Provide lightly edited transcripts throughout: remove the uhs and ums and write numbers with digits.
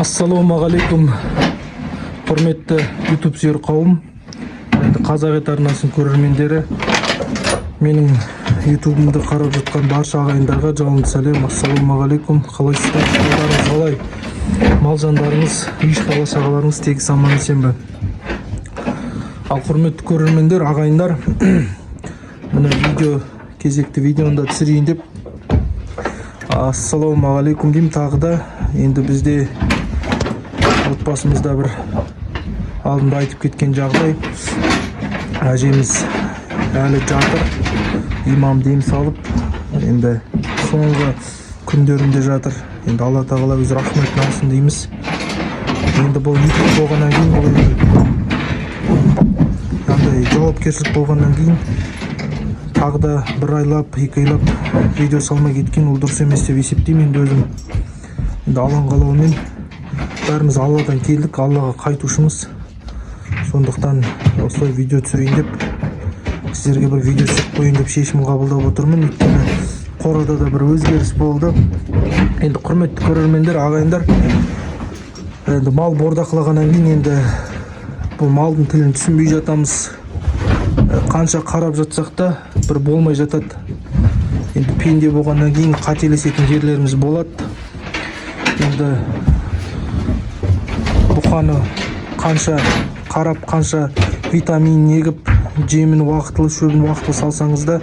Ассалаумағалейкум, құрметті ютуб сүйер қауым, енді Қазақ ет арнасының көрермендері, менің ютубымды қарап жатқан барша ағайындарға жалынды сәлем. Ассалаумағалейкум! Қалайсыздар? Қалдарыңыз қалай? Мал жандарыңыз, үй бала шағаларыңыз тегіс аман есен бе? Ал, құрметті көрермендер, ағайындар, міне, видео, кезекті видеоны да түсірейін деп, ассалаумағалейкум деймін тағы да. Енді бізде отбасымызда бір алдында айтып кеткен жағдай, әжеміз әлі жатыр, имам дем салып, енді соңғы күндерінде жатыр. Енді Алла тағала өз рахметін алсын дейміз. Енді бұл ютуб болғаннан кейін, бұл енді андай жауапкершілік болғаннан кейін, тағы да бір айлап, 2 айлап видео салмай кеткен ол дұрыс емес деп есептеймін. Енді өзім, енді Алланың қалауымен, бәріміз Алладан келдік, Аллаға қайтушымыз. Сондықтан осылай видео түсірейін деп, сіздерге бір видео түсіріп қояйын деп шешім қабылдап отырмын, өйткені қорада да бір өзгеріс болды. Енді, құрметті көрермендер, ағайындар, енді мал бордақылағаннан кейін, енді бұл малдың тілін түсінбей жатамыз. Қанша қарап жатсақ та, бір болмай жатады. Енді пенде болғаннан кейін қателесетін жерлеріміз болады. Енді бұқаны қанша қарап, қанша витамин егіп, жемін уақытылы, шөбін уақытылы салсаңыз да,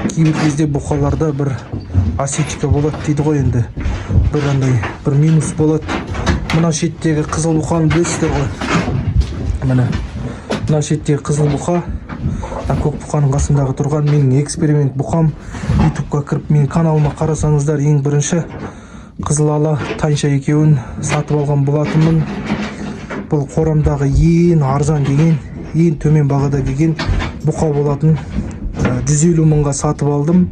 кейбір кезде бұқаларда бір осечка болады дейді ғой, енді бір андай бір минус болады. Мына шеттегі қызыл бұқаны білесіздер ғой. Міне, мына шеттегі қызыл бұқа, мына көк бұқаның қасындағы тұрған менің эксперимент бұқам. Ютубқа кіріп, менің каналыма қарасаңыздар, ең бірінші қызыл ала тайынша екеуін сатып алған болатынмын. Бұл қорамдағы ең арзан келген, ең төмен бағада келген бұқа болатын. 150 мыңға сатып алдым.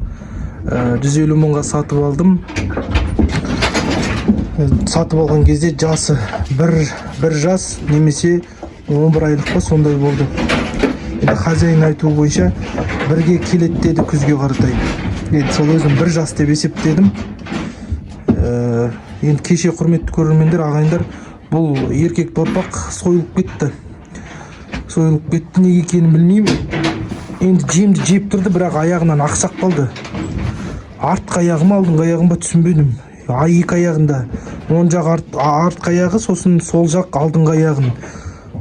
150 мыңға сатып алдым. Сатып алған кезде жасы бір жас немесе 11 айлық па, сондай болды. Енді хозяин айтуы бойынша, бірге келеді деді күзге қаратай. Енді сол өзім бір жас деп есептедім. Енді кеше, құрметті көрермендер, ағайындар, бұл еркек торпақ сойылып кетті. Сойылып кетті, неге екенін білмеймін. Енді жемді жеп тұрды, бірақ аяғынан ақсақ қалды. Артқы аяғы ма, алдыңғы аяғын ба, түсінбедім. Ай, екі аяғында, оң жақ артқы аяғы, сосын сол жақ алдыңғы аяғын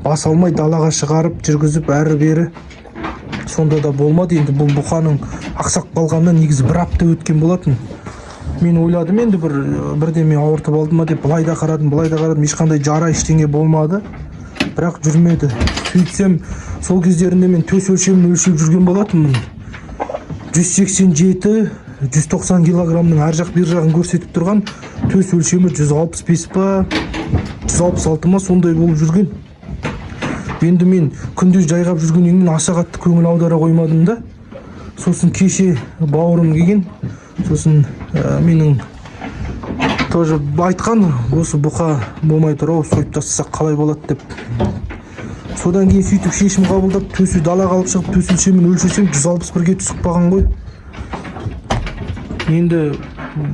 баса алмай, далаға шығарып жүргізіп әрі бері, сонда да болмады. Енді бұл бұқаның ақсақ қалғанына негізі бір апта өткен болатын. Мен ойладым, енді бір бірдеме ауыртып алды ма деп. Былай да қарадым, былай да қарадым, ешқандай жара, ештеңе болмады, бірақ жүрмеді. Сөйтсем, сол кездерінде мен төс өлшемін өлшеп жүрген болатынмын. 187, 190 килограммның ар жақ бер жағын көрсетіп тұрған төс өлшемі 165 па, 166 ма, сондай болып жүрген. Енді мен күндіз жайғап жүргеннен кейін аса қатты көңіл аудара қоймадым да. Сосын кеше бауырым келген, сосын менің тоже айтқан: «Осы бұқа болмай тұр ау, сойып тастасақ қалай болады?» – деп. Содан кейін сөйтіп шешім қабылдап, төсі далаға алып шығып, төс өлшемін өлшесем, 161-ге түсіп қалған ғой. Енді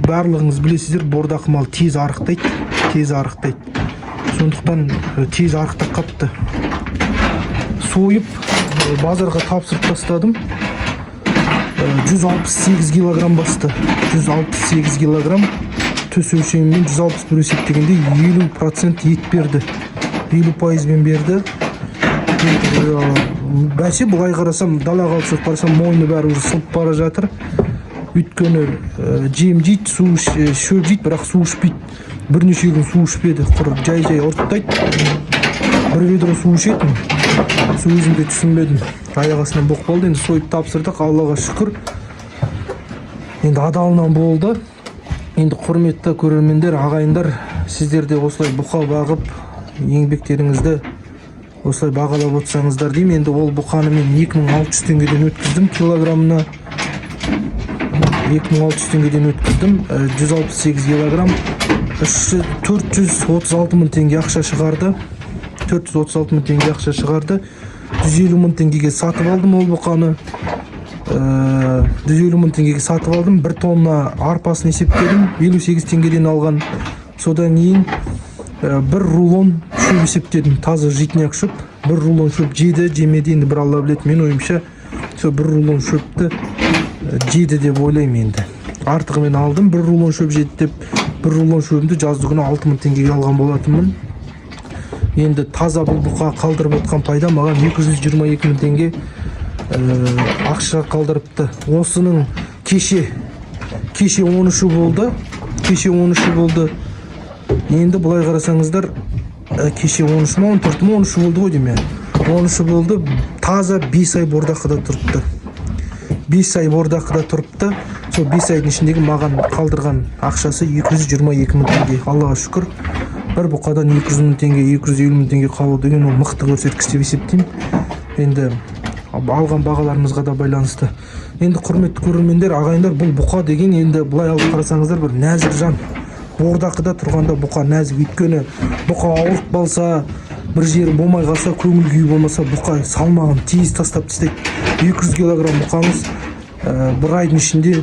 барлығыңыз білесіздер, бордақы мал тез арықтайды, тез арықтайды. Сондықтан тез арықтап қапты. Сойып, базарға тапсырып тастадым. 168 килограмм басты, 168 килограмм. Төс өлшемімен 161 есептегенде, 50% ет берді, 50 пайызбен берді. Енді, бәсе, былай қарасам, далаға алып шығып қарасам, мойны бәрі уже сылып бара жатыр, өйткені жем жейді, шөп жейді, бірақ су ішпейді. Бірнеше күн су ішпеді, құр жай жай ұрттайды. Бір ведро су ішетін. Сол өзім де түсінбедім, аяқ астынан болып қалды. Енді сойып тапсырдық, Аллаға шүкір, енді адалынан болды. Енді, құрметті көрермендер, ағайындар, сіздер де осылай бұқа бағып, еңбектеріңізді осылай бағалап отырсаңыздар деймін. Енді ол бұқаны мен 2600 теңгеден өткіздім, килограммына 2600 теңгеден өткіздім. 168 килограмм, 436 мың теңге ақша шығарды, 436 мың теңге ақша шығарды. 150 мың теңгеге сатып алдым ол бұқаны. 150 мың теңгеге сатып алдым. Бір тонна арпасын есептедім, 58 теңгеден алған. Содан кейін Бір рулон шөп есептедім, таза житняк шөп. Бір рулон шөп жеді, жемеді, енді бір Алла біледі. Мен ойымша, сол бір рулон шөпті жеді деп ойлаймын. Енді артығымен алдым, бір рулон шөп жеді деп. Бір рулон шөбімді жазды күні 6000 теңгеге алған болатынмын. Енді таза бұл бұқа қалдырып отқан пайда маған 222 мың теңге ақша қалдырыпты. Осының кеше 13-і болды, кеше 13-і болды. Енді былай қарасаңыздар, кеше 13 ма, 14 ма, 13 болды ғой деймін, иә, 13 болды. Таза 5 ай бордақыда тұрыпты, 5 ай бордақыда тұрыпты. Сол 5 айдың ішіндегі маған қалдырған ақшасы 222 мың теңге. Аллаға шүкір, бір бұқадан 200 мың теңге, 250 мың теңге қалу деген ол мықты көрсеткіш деп есептеймін, енді алған бағаларымызға да байланысты. Енді, құрметті көрермендер, ағайындар, бұл бұқа деген енді былай алып қарасаңыздар, бір нәзік жан. Бордақыда тұрғанда бұқа нәзік, өйткені бұқа ауырып қалса, бір жері болмай қалса, көңіл күйі болмаса, бұқа салмағын тез тастап тастайды. 200 килограмм бұқаңыз бір айдың ішінде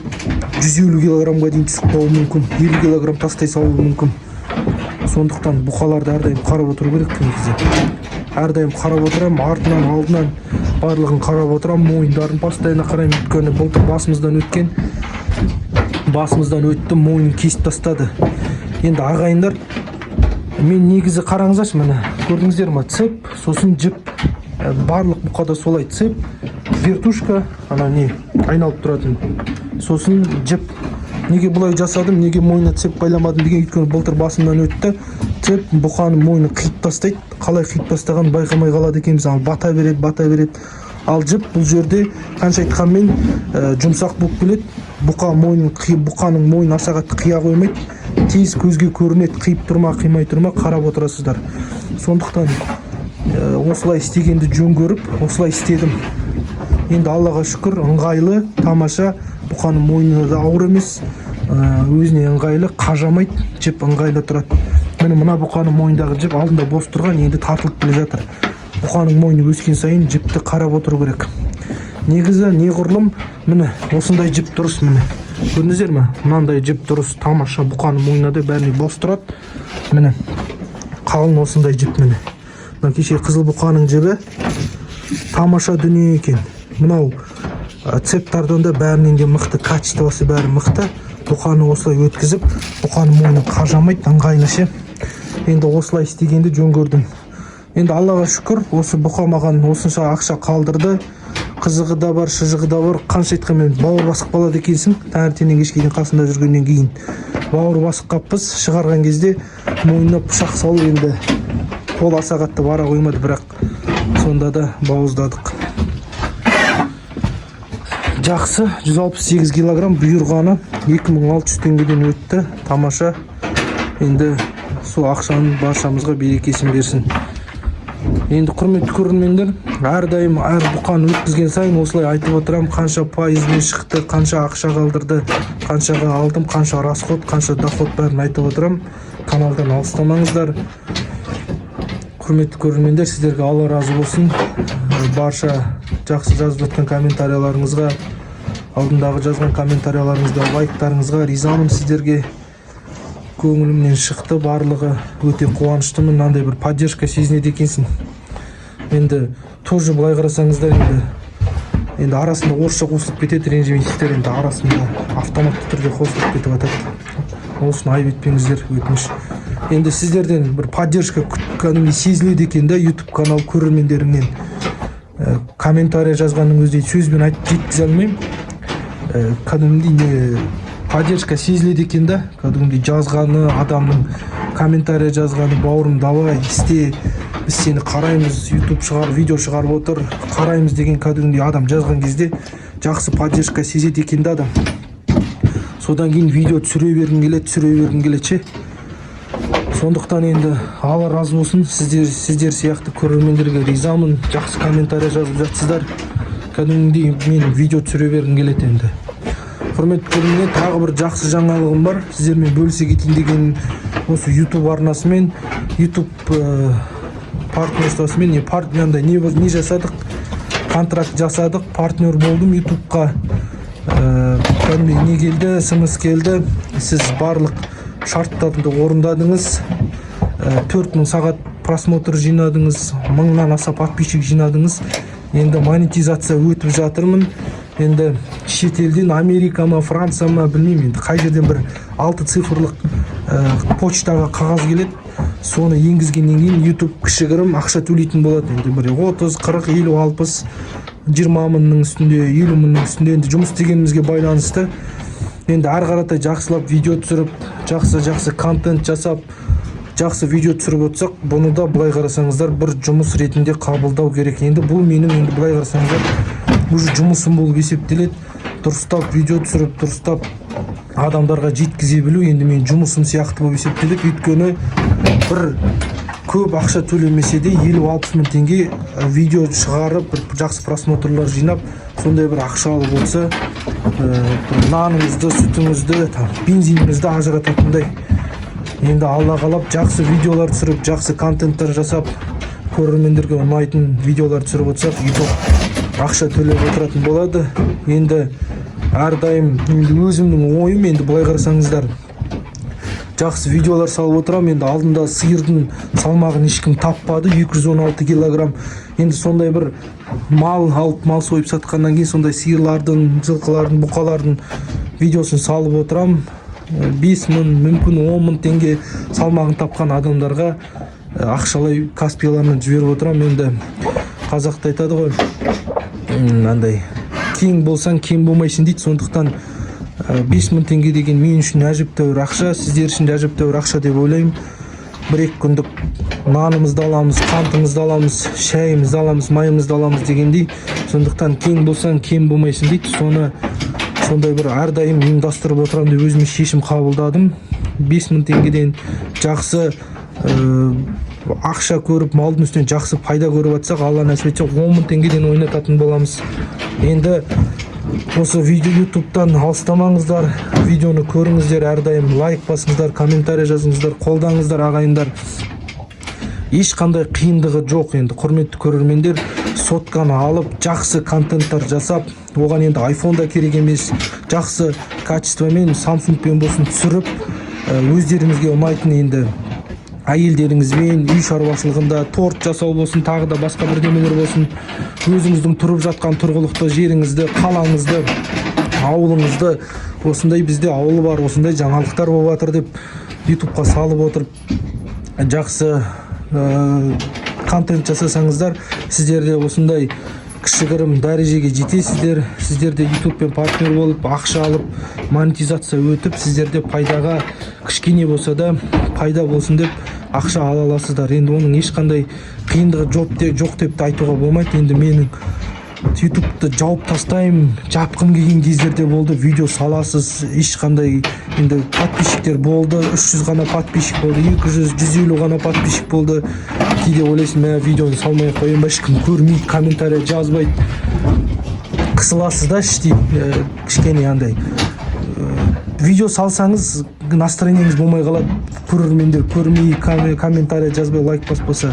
150 килограммға дейін түсіп қалуы мүмкін, 50 килограмм тастай салуы мүмкін. Сондықтан бұқаларды әрдайым қарап отыру керек. Негізі әрдайым қарап отырамын, артынан, алдынан, барлығын қарап отырамын, мойындарын постоянно қараймын, өйткені былтыр басымыздан өткен, басымыздан өтті, мойнын кесіп тастады. Енді, ағайындар, мен негізі, қараңыздаршы, міне, көрдіңіздер ма, цепь, сосын жіп. Барлық бұқада солай: цепь, вертушка, ана не айналып тұратын, сосын жіп. Неге бұлай жасадым, неге мойнына цепь байламадым деген, өйткені былтыр басымнан өтті. Цепь бұқаның мойнын қиып тастайды, қалай қиып тастағанын байқамай қалады екенбіз, ал бата береді, бата береді. Ал жіп бұл жерде қанша айтқанмен жұмсақ болып келеді, бұқаның мойнын аса қатты қия қоймайды, тез көзге көрінеді, қиып тұр ма, қимай тұр ма, қарап отырасыздар. Сондықтан осылай істегенді жөн көріп, осылай істедім. Енді Аллаға шүкір, ыңғайлы, тамаша, бұқаның мойнына да ауыр емес, өзіне ыңғайлы, қажамайды, жіп ыңғайлы тұрады. Міне, мына бұқаның мойнындағы жіп алдында бос тұрған, енді тартылып келе жатыр. Бұқаның мойны өскен сайын жіпті қарап отыру керек негізі неғұрлым. Міне, осындай жіп дұрыс, міне, көрдіңіздер ме, мынандай жіп дұрыс, тамаша, бұқаның мойнына да, бәріне бос тұрады. Міне, қалың осындай жіп. Міне, мына кеше қызыл бұқаның жібі тамаша дүние екен. Мынау цептардан да, бәрінен де мықты, качествосы бәрі мықты. Бұқаны осылай өткізіп, бұқаның мойны қажамайды, ыңғайлы ше. Енді осылай істегенді жөн көрдім. Енді Аллаға шүкір, осы бұқа маған осынша ақша қалдырды. Қызығы да бар, шыжығы да бар. Қанша айтқанмен, бауыр басып қалады екенсің, таңертеңнен кешке дейін қасында жүргеннен кейін бауыр басып қаппыз. Шығарған кезде мойнына пышақ салу, енді қол аса қатты бара қоймады, бірақ сонда да бауыздадық. Жақсы, 168 килограмм, бұйырғаны 2600 теңгеден өтті, тамаша. Енді сол ақшаның баршамызға берекесін берсін. Енді, құрметті көрермендер, әрдайым әр бұқаны өткізген сайын осылай айтып отырамын: қанша пайызбен шықты, қанша ақша қалдырды, қаншаға алдым, қанша расход, қанша доход, бәрін айтып отырамын. Каналдан алыстамаңыздар. Құрметті көрермендер, сіздерге Алла разы болсын. Барша жақсы жазып жатқан комментарияларыңызға, алдындағы жазған комментарияларыңызға, лайктарыңызға ризамын сіздерге. Көңілімнен шықты барлығы, өте қуаныштымын. Мынандай бір поддержка сезінеді екенсің. Енді тоже былай қарасаңыздар, енді арасында орысша қосылып кетеді, ренжімейсіздер. Енді арасында автоматты түрде қосылып кетіп жатады, ол үшін айып етпеңіздер, өтініш. Енді сіздерден бір поддержка кәдімгідей сезіледі екен да, YouTube канал көрермендеріңнен. Комментарий жазғанның өзінде сөзбен айтып жеткізе алмаймын. Кәдімгідей не поддержка сезіледі екен да, кәдімгідей жазғаны, адамның комментарий жазғаны: «Бауырым, давай, істе, біз сені қараймыз, YouTube шығар, видео шығарып отыр, қараймыз» деген. Кәдімгідей адам жазған кезде жақсы поддержка сезеді екен да адам. Содан кейін видео түсіре бергің келеді, түсіре бергің келеді ше. Сондықтан енді Алла разы болсын, сіздер сияқты көрермендерге ризамын. Жақсы комментарий жазып жатсыздар, кәдімгідей мен видео түсіре бергім келеді. Енді, құрметті көрермендер, тағы бір жақсы жаңалығым бар, сіздермен бөлісе кетейін деген. Осы YouTube арнасымен, YouTube партнерствосымен не мынандай не жасадық, контракт жасадық, партнер болдым YouTubeқа. Кәдімгідей не келді, смс келді: «Сіз барлық шарттарды орындадыңыз. 4000 сағат просмотр жинадыңыз, мыңнан аса подписчик жинадыңыз. Енді монетизация өтіп жатырмын. Енді шетелден, Америка ма, Франция ма, білмеймін, енді қай жерден бір алты цифрлық почтаға қағаз келеді. Соны енгізгеннен кейін YouTube кішігірім ақша төлейтін болады. Енді бір 30, 40, 50, 60, 20 мыңның үстінде, 50 мыңның үстінде, енді жұмыс істегенімізге байланысты. Енді ары қаратай жақсылап видео түсіріп, жақсы жақсы контент жасап, жақсы видео түсіріп отырсақ, бұны да былай қарасаңыздар, бір жұмыс ретінде қабылдау керек. Енді бұл менің, енді былай қарасаңыздар, уже жұмысым болып есептеледі. Дұрыстап видео түсіріп, дұрыстап адамдарға жеткізе білу енді менің жұмысым сияқты болып есептеледі. Өйткені бір көп ақша төлемесе де, 50-60 мың теңге видео шығарып, бір жақсы просмотрлар жинап, сондай бір ақша алып отырса, бір наныңызды, сүтіңізді, там, бензиніңізді ажырататындай. Енді Алла қалап, жақсы видеолар түсіріп, жақсы контенттер жасап, көрермендерге ұнайтын видеолар түсіріп отырсақ, YouTube ақша төлеп отыратын болады. Енді әрдайым, енді өзімнің ойым, енді былай қарасаңыздар, жақсы видеолар салып отырамын. Енді алдында сиырдың салмағын ешкім таппады, 216 килограмм. Енді сондай бір мал алып, мал сойып сатқаннан кейін сондай сиырлардың, жылқылардың, бұқалардың видеосын салып отырамын. 5000, мүмкін 10 000 теңге салмағын тапқан адамдарға ақшалай Каспийларынан жіберіп отырамын. Енді қазақта айтады ғой, андай кең болсаң, кем болмайсың дейді. Сондықтан 5000 теңге деген мен үшін әжептәуір ақша, сіздер үшін де әжептәуір ақша деп ойлаймын. Бір екі күндік нанымызды аламыз, қантымызды аламыз, шайымызды аламыз, майымызды аламыз дегендей. Сондықтан кең болсаң, кем болмайсың дейді. Соны сондай бір әрдайым ұйымдастырып отырамын деп өзіме шешім қабылдадым. 5000 теңгеден жақсы ақша көріп, малдың үстінен жақсы пайда көріп жатсақ, Алла нәсіп етсе, 10 000 теңгеден ойнататын боламыз. Енді осы видео, Ютубтан алыстамаңыздар, видеоны көріңіздер, әрдайым лайк басыңыздар, комментарий жазыңыздар, қолдаңыздар, ағайындар. Ешқандай қиындығы жоқ. Енді, құрметті көрермендер, сотканы алып, жақсы контенттар жасап, оған енді айфон да керек емес, жақсы качествомен Самсунгпен болсын түсіріп, өздеріңізге ұнайтын, енді әйелдеріңізбен үй шаруашылығында торт жасау болсын, тағы да басқа бірдемелер болсын, өзіңіздің тұрып жатқан тұрғылықты жеріңізді, қалаңызды, ауылыңызды, осындай бізде ауыл бар, осындай жаңалықтар болып жатыр деп Ютубқа салып отырып, жақсы контент жасасаңыздар, сіздер де осындай кішігірім дәрежеге жетесіздер. Сіздер де Ютубпен партнер болып, ақша алып, монетизация өтіп, сіздер де пайдаға, кішкене болса да пайда болсын деп ақша ала аласыздар. Енді оның ешқандай қиындығы жоқ деп те айтуға болмайды. Енді менің Ютубты жауып тастаймын, жапқым келген кездер де болды. Видео саласыз, ешқандай енді подписчиктер болды, 300 ғана подписчик болды, 200, 150 ғана подписчик болды. Кейде ойлайсың: мә, видеоны салмай ақ қояйын ба, ешкім көрмейді, комментарий жазбайды. Қысыласыз да іштей, кішкене андай видео салсаңыз, настроениеңіз болмай қалады, көрермендер көрмей, комментарий жазбай, лайк баспаса.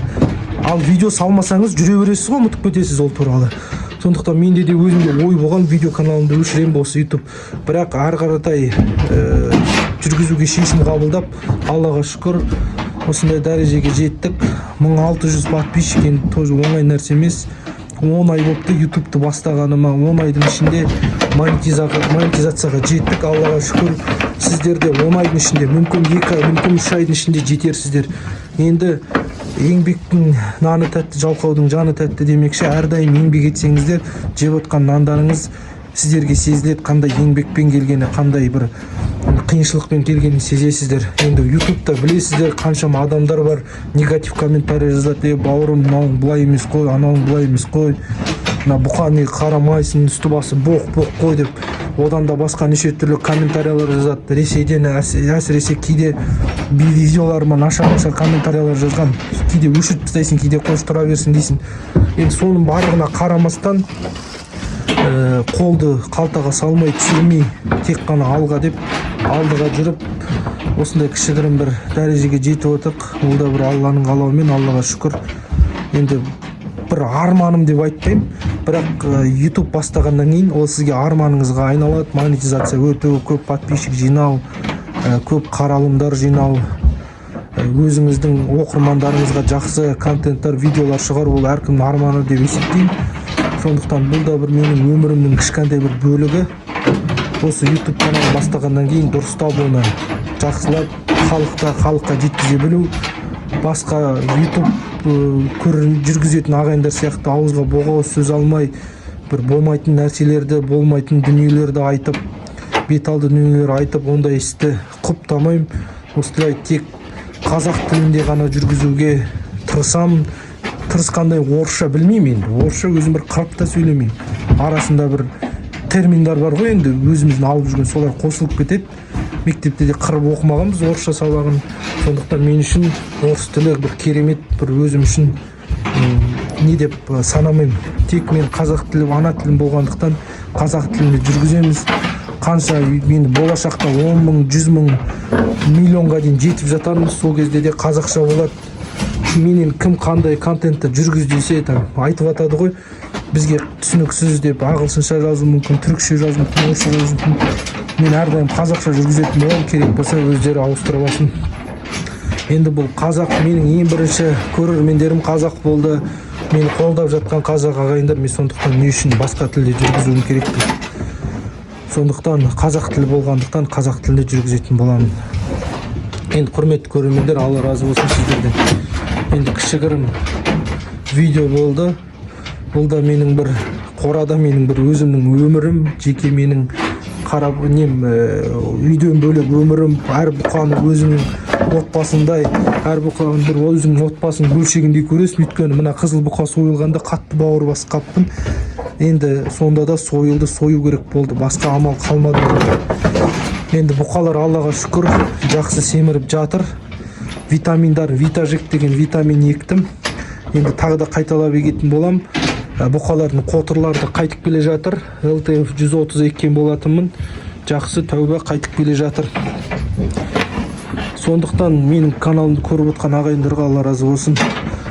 Ал видео салмасаңыз, жүре бересіз ғой, ұмытып кетесіз ол туралы. Сондықтан менде де, өзімде ой болған: видео каналымды өшіремін ба осы Ютуб? Бірақ ары қаратай жүргізуге шешім қабылдап, Аллаға шүкір, осындай дәрежеге жеттік. 1600 подписчик енді тоже оңай нәрсе емес. 10 ай болыпты Ютубты бастағаныма. 10 айдың ішінде монетизацияға жеттік, Аллаға шүкір. Сіздер де 10 айдың ішінде, мүмкін 2 ай, мүмкін 3 айдың ішінде жетерсіздер. Енді еңбектің наны тәтті, жалқаудың жаны тәтті демекші, әрдайым еңбек етсеңіздер, жеп отқан нандарыңыз сіздерге сезіледі, қандай еңбекпен келгені, қандай бір қиыншылықпен келгенін сезесіздер. Енді Ютубта білесіздер, қаншама адамдар бар, негатив комментарий жазады: «Е, бауырым, мынауың былай емес қой, анауың былай емес қой, мына бұқа не қарамайсың, үсті басы боқ боқ қой», — деп. Одан да басқа неше түрлі комментариялар жазады Ресейден, әсіресе кейде видеоларыма нашар нашар комментариялар жазған. Кейде өшіріп тастайсың, кейде қойшы, тұра берсін дейсің. Енді соның барлығына қарамастан, қолды қалтаға салмай, түсірмей, тек қана алға деп, алдыға жүріп, осындай кішігірім бір дәрежеге жетіп отырық. Ол да бір Алланың қалауымен, Аллаға шүкір. Енді бір арманым деп айтпаймын, бірақ Ютуб бастағаннан кейін ол сізге арманыңызға айналады: монетизация өту, көп подписчик жинау, көп қаралымдар жинау. Өзіңіздің оқырмандарыңызға жақсы контенттер, видеолар шығару, ол әркімнің арманы деп есептеймін. Сондықтан бұл да бір менің өмірімнің кішкентай бір бөлігі. Осы YouTube каналын бастағаннан кейін дұрыстап, оны жақсылап халыққа жеткізе білу, басқа YouTube жүргізетін ағайындар сияқты ауызға боғауыз сөз алмай, бір болмайтын нәрселерді, болмайтын дүниелерді айтып, бет алды дүниелер айтып, ондай істі құптамаймын. Осылай тек қазақ тілінде ғана жүргізуге тырысамын. Тырысқандай, орысша білмеймін енді, орысша өзім бір қырып та сөйлемеймін. Арасында бір терминдар бар ғой енді, өзіміздің алып жүрген, солар қосылып кетеді. Мектепте де қырып оқымағанбыз орысша сабағын. Сондықтан мен үшін орыс тілі бір керемет, бір өзім үшін не деп санамаймын. Тек мен қазақ тілі ана тілім болғандықтан, қазақ тілінде жүргіземіз. Қанша енді болашақта 10 000, 100 000, миллионға дейін жетіп жатармыз, сол кезде де қазақша болады. Менен кім қандай контентті жүргіз десе, там айтып жатады ғой, бізге түсініксіз деп, ағылшынша жазуы мүмкін, түрікше жазуы мүмкін, орысша жазуы мүмкін. Мен әрдайым қазақша жүргізетін боламын. Керек болса, өздері ауыстырып алсын. Енді бұл қазақ, менің ең бірінші көрермендерім қазақ болды, мені қолдап жатқан қазақ ағайындар. Мен сондықтан не үшін басқа тілде жүргізуім керекпін? Сондықтан қазақ тілі болғандықтан, қазақ тілінде жүргізетін боламын. Енді, құрметті көрермендер, Алла разы болсын сіздерден. Енді кішігірім видео болды. Бұл да менің бір қорада, менің бір өзімнің өмірім, жеке менің қарап нем, үйден бөлек өмірім. Әр бұқаны өзіңнің отбасындай, әр бұқаны бір өзіңнің отбасының бөлшегіндей көресің. Өйткені мына қызыл бұқа сойылғанда қатты бауыр басып қалыппын. Енді сонда да сойылды, сою керек болды, басқа амал қалмады. Енді бұқалар, Аллаға шүкір, жақсы семіріп жатыр. Витаминдар, Витажик деген витамин ектім. Енді тағы да қайталап егетін болам. Бұқалардың қотырлары да қайтып келе жатыр. ЛТФ 130 еккен болатынмын, жақсы, тәуба, қайтып келе жатыр. Сондықтан менің каналымды көріп отқан ағайындарға Алла разы болсын.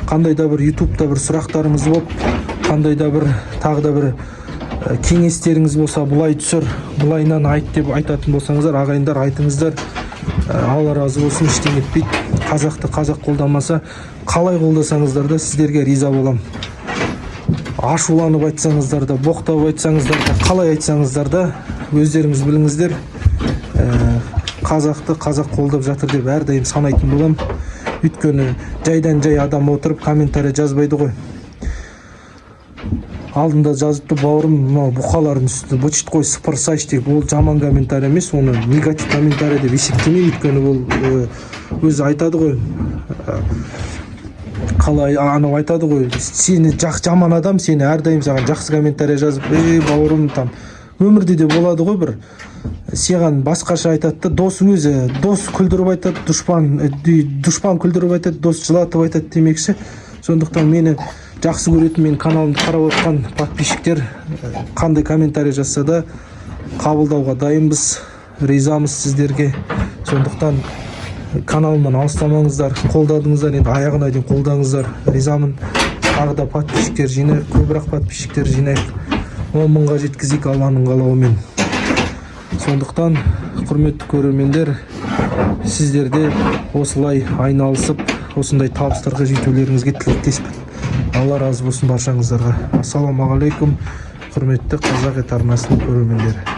Қандай да бір ютубта бір сұрақтарыңыз болып, қандай да бір тағы да бір кеңестеріңіз болса, былай түсір, былайынан айт деп айтатын болсаңыздар, ағайындар, айтыңыздар. Алла разы болсын, ештеңе етпейді. Қазақты қазақ қолдамаса, қалай қолдасаңыздар да, сіздерге риза боламын. Ашуланып айтсаңыздар да, боқтап айтсаңыздар да, қалай айтсаңыздар да, өздеріңіз біліңіздер. Қазақты қазақ қолдап жатыр деп әрдайым санайтын боламын. Өйткені жайдан жай адам отырып комментарий жазбайды ғой. Алдында жазыпты: «Бауырым, мынау бұқалардың үстіне быт қой, сыпырсайшы», – деп. Ол жаман комментарий емес, оны негатив комментарий деп есептемеймін. Өйткені ол өзі айтады ғой, қалай анау айтады ғой, сені жаман адам сені әрдайым саған жақсы комментарий жазып, ей, бауырым, там өмірде де болады ғой, бір саған басқаша айтады да. Дос өзі, дос күлдіріп айтады, дұшпан күлдіріп айтады, дос жылатып айтады демекші. Сондықтан мені жақсы көретін, менің каналымды қарап отқан подписчиктер қандай комментарий жазса да, қабылдауға дайынбыз, ризамыз сіздерге. Сондықтан каналымнан алыстамаңыздар, қолдадыңыздар, енді аяғына дейін қолдаңыздар, ризамын. Тағы да подписчиктер жинайық, көбірек подписчиктер жинайық, 10 000-ға жеткізейік Алланың қалауымен. Сондықтан, құрметті көрермендер, сіздер де осылай айналысып, осындай табыстарға жетулеріңізге тілектеспін. Алла разы болсын баршаңыздарға. Ассалаумағалейкум, құрметті «Қазақ ет» арнасының көрермендері!